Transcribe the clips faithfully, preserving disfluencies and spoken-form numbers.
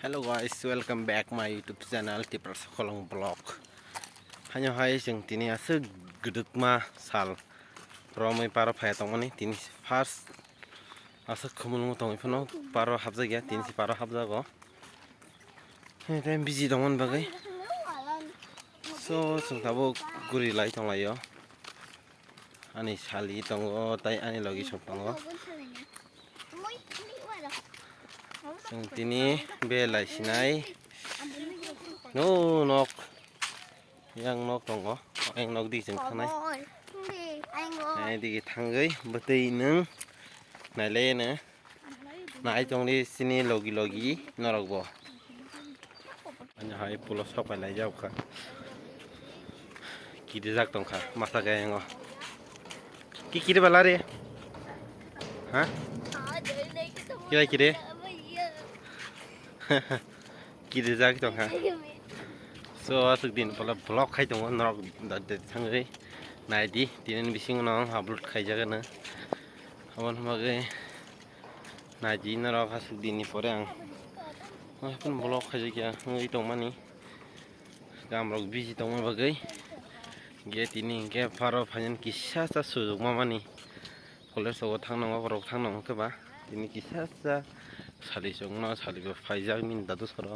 Hello guys, welcome back my YouTube channel Tipra Sokolong Vlog. Haino hai chwng tini aswk gwdwkma sal romwi paro phaiya tongmani, tini first aswk khumulwngo tongwi phano paro hapjakya, tini se paro hapjago. Hini time busy tongmani bagwi. So chwng tabuk guri lai tonglaio. Ani sali tongo, tai ani logi sok tongo. Chwng tini belai sinai. No nok. Yang nok tongo. Yang nok di chwng thanai. Nai digi thangwi bwtwi nwng nailai no. Nai tongdi sini logi logi norok bo. Ani hai pulo sok pai lai jak kha. Kiri jak tong kha masa khe yango. Ki kiri bala re? Ha? Kira kiri? Kiri jak tong kha. So aswk din pala vlog khai tongo norok da de thangwi nai di tinin bisingo no upload khai jak no. Aboni bagwi nai di norok aswk din ni pore ang. Oy pun vlog khai jak ya wngwi tongmani. Kam rok busy tongma bagwi. Ge tini hwnkhe pharo phainani kisa sa sujukma mani. College rogo thang nango, borok thang nango khe ba. Tini kisa sa sali chwngno, sali bo phaijak nini dadu soro.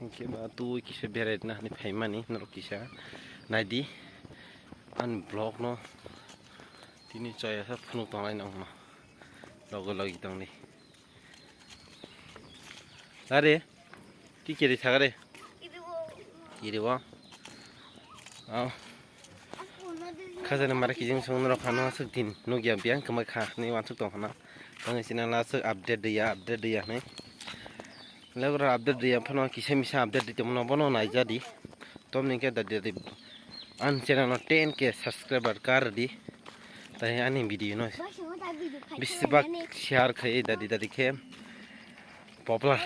Hwnkhe ba twi kisa berai rwna hinwi phaimani norok kisa. Naidi ani vlog no tini chaya sa phunuk tongnai nangno. Logi logi tongdi. Are, ki kiri sagare? Kiri bo. Oh. Khajani mare kijing song norok hano aswk din nugya biyang kwma kha ni wansuk tong hana. Tang sina la aswk update ya, update ya ne. Lagora update ya phano kisa misa update di tongno bono naijadi. Tom ni khe da di ani channel no ten K subscriber kar di. Tai ani video no bisibak share khai dadi dadi khe popular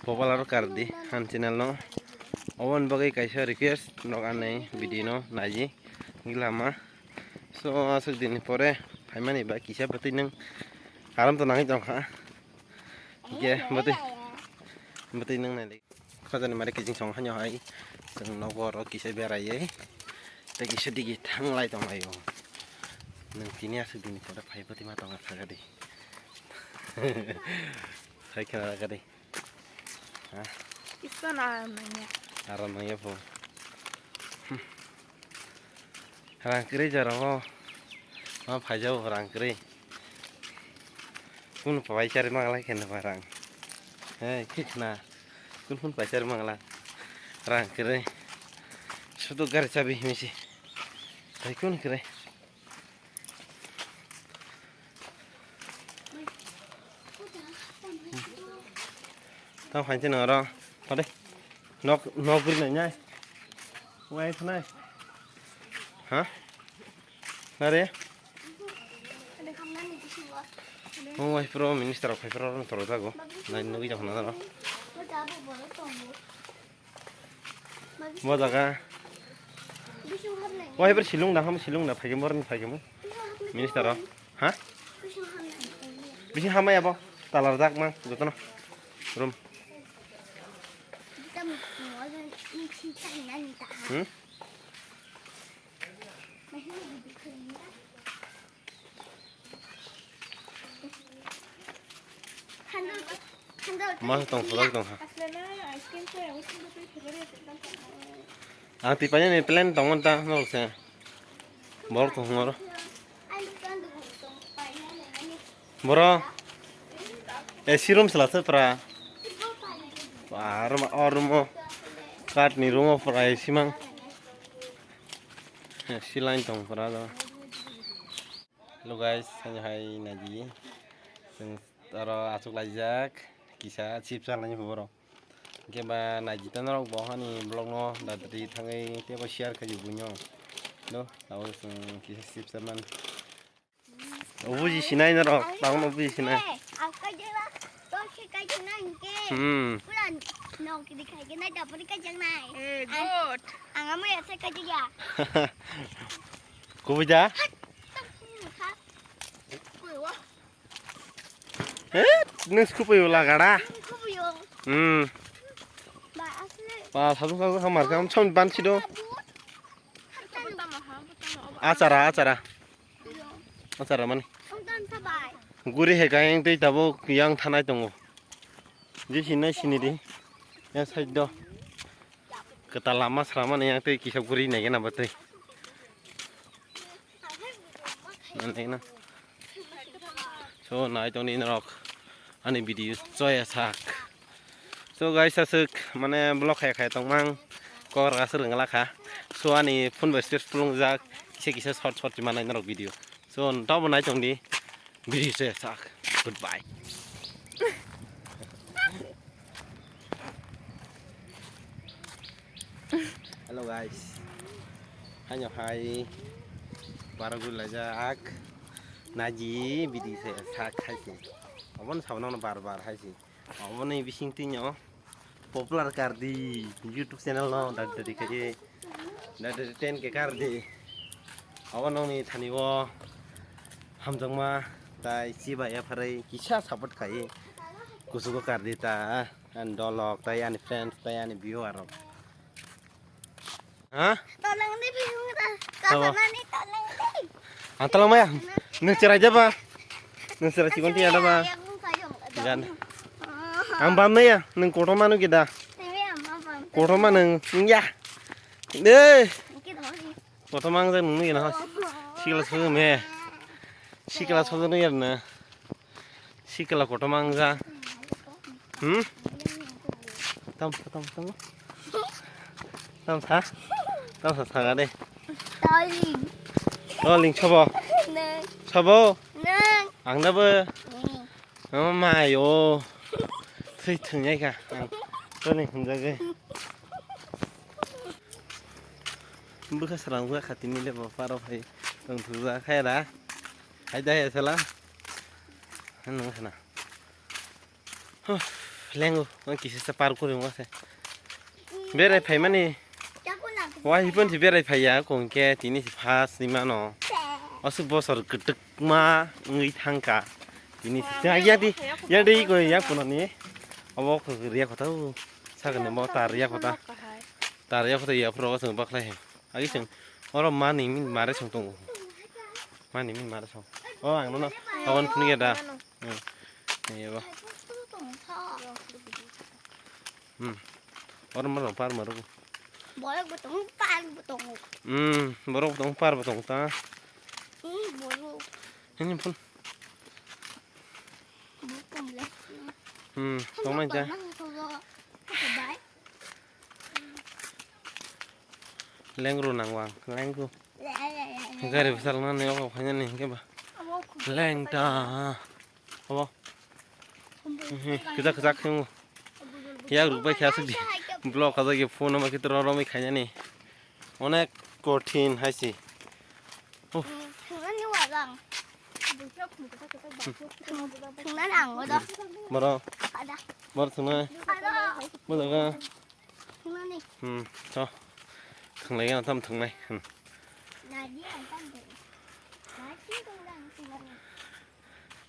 popular kar di ani channel no. Oboni bagwi kaisa request nok ani video no naiji gilama. So aswk din pore phaimani ba kisa bwtwi nung aram to nangwi tong kha. Ge bwtwi bwtwi nung nai. Khajani mare kijing song hanyo hai. Chwng nogo oro kisa beraiwi. Tei kisa digi thanglai tonglaio. Nwng tini aswk dini pore phai bwtwi ma tonga thagadi. Hai khna thagadi. Ha? Kisa na manya. Aram manya pho. Rang kwrwi jora o. Ma phaijao rang kwrwi. Kun pabai chari manglai khe nw rang. He, khikna. Kun kun paisar mangla. Rang kwrwi. Sudu gari chabi himisi. Hai kun kwrwi. Tamo phainse nang oro. Pade. Nok, nok guri nai nai. Wai thanai. Ha? Nare? Omo hai pro minister rok hai pro rok toro jago. Nai nugui jago na ro. Bo jaga. Wah, hai pro silung da, ham silung da, phai khe morni phai khe mo. Minister rok. Ha? Bisi hamai abo. Talar jak mang, jotono. Room. Hmm? Mas tong sulak tong ha. Ang tipanya ni plan tong ta nol se. Bor tong ngoro. Boro. A C room sela se pra. Ba room o room o. Kat ni room o pra A C mang. A C line tong pra do. Hello guys, ani hai naidi. Chwng aro achuk laijak kisa chips chalani borok. Hwnkhe ba naidi ta norok bo hani vlog no dadri thangwi teibo share khaidi buino. No, abo chwng kisa chips chaman. Obuji sinai norok, taun obuji sinai. Ang kaijak na, to se kaijak na hwnkhe. Hmm. Pura nok di khaijak nai, dapori kaijak nai. Eh, good. Ang amo ya se kaijak ya. Kubui da? Hat, tang sini kha. Koi wa. Eh, nung sukupui ula gada. Kubuyo. Hmm. Ba, sabuk sabuk hamar kam som ban sido. Achara, achara. Achara mani. Guri he kayang tei tabuk yang thanai tongo. Jisi nai sini di. Ya side do. Kwtal lama sramani yang tei kisa guri nai gana batwi. Nai na. So nai tongni norok ani video choya sak. So guys, aswk mane vlog khai khai tongmang kok rwng aswk rwng lakha. So ani phone bai stress pulung jak kisa kisa short short manai norok video. So tabo nai tongdi video choya sak. Goodbye. Hello guys. Haino hai baragul laijak naji bidi se sak hai se. Obon sabon bar bar hai se. Oboni bising tinyo popular kardi YouTube channel no dadi dadi kai. Dadi ten ke kardi. Obononi thani o hamjakma tai chiba yapharai kisa support kai. Kusugo kardi ta. Ani dolok, tai ani friends, tai ani viewer rok. Ha? Tolong di bihung ta. Apa? Kapanani tolong di. Ang tolong maya. Nung cerai aja ba? Nung cerai sikon tiada ba? Yang kayong. Gan. Ang bam ya, nung kotor manu kita. Tapi ama bam. Kotor manu, ya. Deh. Kita mau. Kotor mang jang nung ya na. Sikla sung me. Sikla sung ya na. Sikla kotor mang jang. Hmm? Tam tam tam. Tam sa. Tam sa saga de. Darling. Darling sabo. Neng. Sabo. Neng. Ang da bo. Neng. Oh my oh. Thwi thwngyai kha ang. Toni hwnjagwi. Bwkha salam wngkha khatini le bo paro phai tongthokjak khe da. Hai da hai sala. Hano khana. Huh, lengo ang kisa sa par kuri wngkha se. Berai phaimani. Wahipon si berai phaiya kongke tini si first ni mano. Aswk bosor kwtwkma wngwi thangkha. Tini si ya di ya di ko ya kono ni. Obo ko riya kota u. Sakani mo tar riya kota. Tar riya kota ya pro sung baklai he. Agi sung oro mani min mare sung tongo. Mani min mare sung. O ang no no. Awan phun ya da. Hmm. Iya ba. Hmm. Orang mana par maru. Borok bo tongo, par bo tongo. Hmm, borok bo tongo, par bo tongo ta. Hmm, borok. Ini pun. Borok tongo le. Hmm, tong nang ja. Nang tongo. Bai. Lengru nang wang, lengru. Gari bwsal nani ogo khainani hingke ba. Lengta. Obo. Kwchak kwchak khe wngo. Yak rwk bai khe aswk di. Block kajak ya phone ma khe ro romwi khainani. Onek kothin hai se. Uff. Thungnani walang. Thungnani ang odo. Boro. Ada. Boro thungnai. Ada. Boro thungnai. Hmm, to. Thwnglai gana tam thwngnai. Hmm.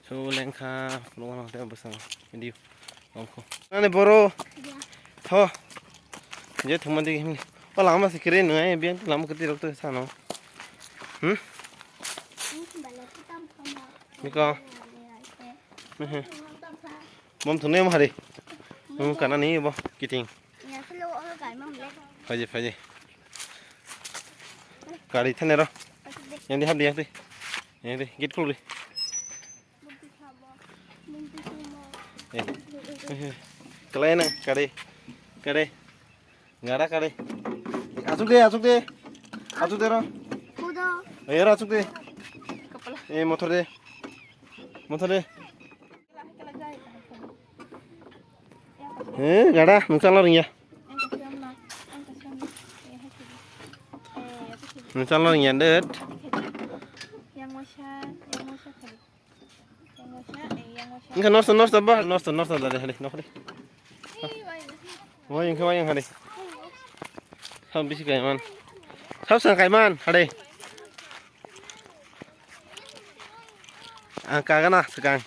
So lengkha, phunukgo nang tei bwskango video longkho. Nani boro. Tho. Je thwngma digi himni. O lama se kre nung ai biang lama kwtwi rok to sano. Hmm? Miko. Mehe. Bom thunai mo hari. Nung kana ni bo kiting. Phaidi, phaidi. Gari thani ro. Yang di hap di, yang di. Yang di, gate khul di. Eh. Kalai na, kare. Kare. Ngara kare. Asuk de, asuk de. Asuk de ro. Kudo. Eh, ro asuk de. Eh, motor de. Motor de. Eh, gada, nungchalo ringya. Nungchalo ringya, det. Engkha nosto, nosto, ba, nosto, nosto, dale, hale, nokre. Wai, engkha wai, engkha de. Ham bisi kaiman. Sab sang kaiman, hade. Ang kagana, sekang.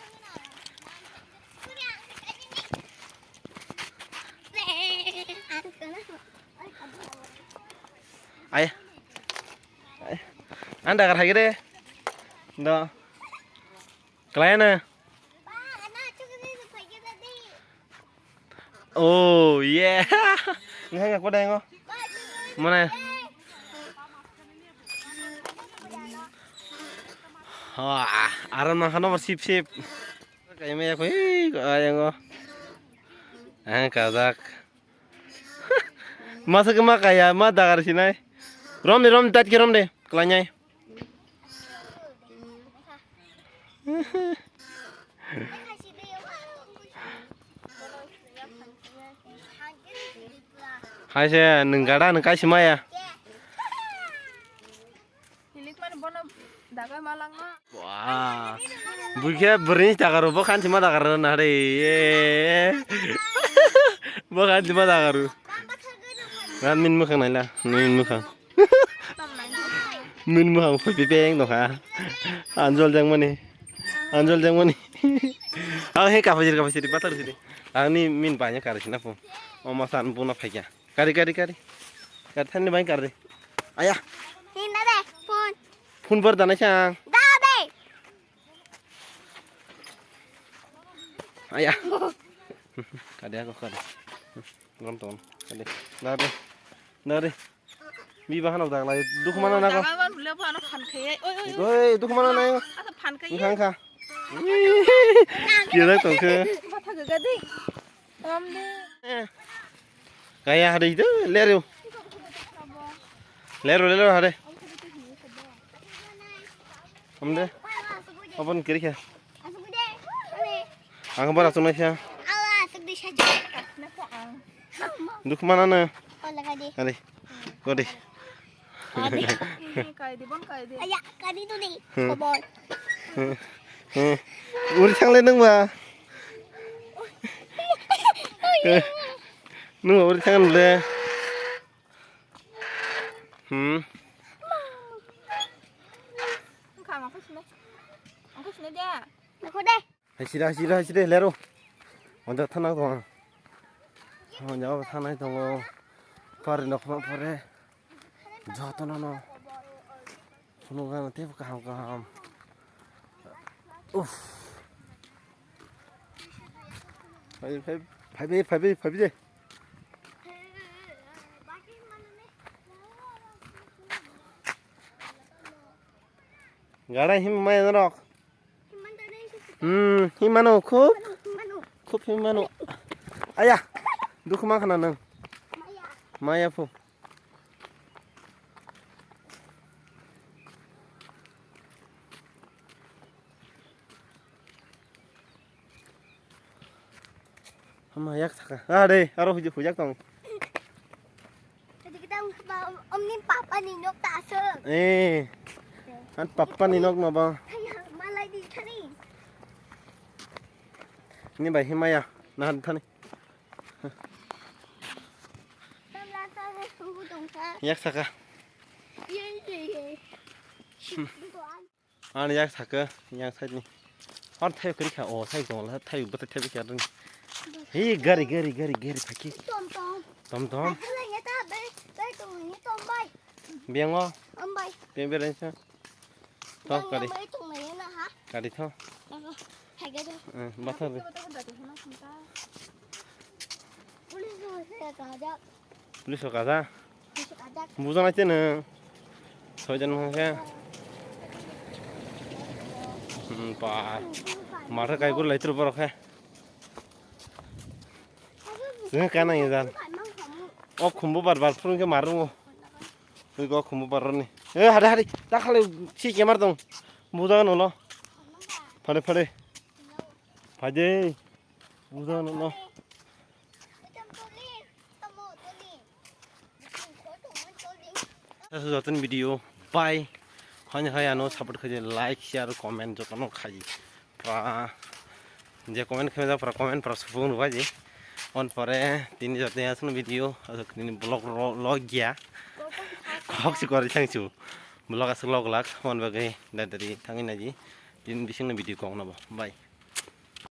Ai. Ai. Anda kar hagire. Do. Kelayan na. Oh, yeah. Ngai ngai kodai ngo. Mana? Wah, aram nang khano sip sip. Kaima ya koi, ayango. Ah, kajak. Masa ke ma kaya, ma dagar sinai. Rom de, rom de, tat ke rom de. Kelanyai. Hai se, nung gada, nung kai simaya. Hilikmani bono dagai malangma. Wah. Buikhe bwrwini dagaru, bo khanchima dagaru na re. Bo khanchima dagaru. Nang min mukhang naila, min mukhang. Min mukhang khoi pipeng dongkha. Anjol jangmani. Anjol jangmani. Ang he kaphajir kaphajir pathar sidi. Angni min banya kari sina pho. Oma san buna phaikya. Kari, kari, kari. Kari thani bai kari. Aya. Hinda de, phone. Phone bar dana chang. Da de. Aya. Kari ako kari. Gom ton. Kari. Dari. Dari. Bi bahan ok daglai. Dukh mana na ko. Dagai wan bule phano phan khaiye. Oi, oi, oi. Oi, dukh mana na. Asa phan khaiye. Khang kha. Kira tongkhe. Matha gaga de. Tamde. Kaya hari itu leru. Leru, leru hari. Amde. Apun kiri khe. Ang bara tunai khe. Dukh mana na. Hari. Godi. Kadi. Kadi bon kadi. Aya, kadi tu ni. Hmm. Kobol. Hmm. Uri thangle nung ba. Nung uri thangle. Hmm. Ang kha, ang kha sini. Ang kha sini dia. Aku deh. Hai sida, hai sida, hai sida, lero. Onja thana tongo. Onja thana tongo. Pari nokma pore. Jotono no. Phunukgano teibo kaham kaham. Uff. Phai, phai, phai, phai, phai, phai. Gada him mai norok. Hmm, himano khub, khub himano. Aya, dukhu ma khana nang. Maya phu. Hama yak saka. Ah, dei, aro hujak, hujak tong. Tadi kita ba-, omni papa ni nok ta asal. Eh. An papa ni nok no ba. Haya, malai di thani. Ini bai himaya. Nah, thani. Tam la ta sunggu dong sa. Yak saka. Ye, ye, ye. Duan. Ani yak saka, yang side ni. Ar thai kri kha, o thai tong la, thai bata thai kha ring. Hi gari, gari, gari, gari phaki. Tom tom. Tom tom. Thai la ya ta bai, bai tong ni tom bai. Biang o. Am bai. Biang biang sa. Tom kari. Bai tong na ya na ha. Kari tho. Thai ga do. Eh, bata be. Police no se ka ja. Police o kaja. Bujang nai chini. Soijan hwnkhe. Hmm, pa. Matha kai gurlai tru borok khe. Chwng kana ye jan. O khumbu bar bar phurung khe marungo. Ui go khumbu bar roni. E hari hari. Ta khale si kemar dong. Bujang no lo. Phare phare. Phai de. Bujang no lo. Jotono video pai hanya hai ano support khaidi, like, share, comment jotono khaidi. Pra je comment khaimajak pra comment pra supung rwbaidi. On pore tini jotono aswkno video aswk nini vlog ro log ya. Kok si kwrwi thangsu. Vlog aswk log lak on bagwi dadari thangwi naidi. Tini bisingni video kok nabo. Bye.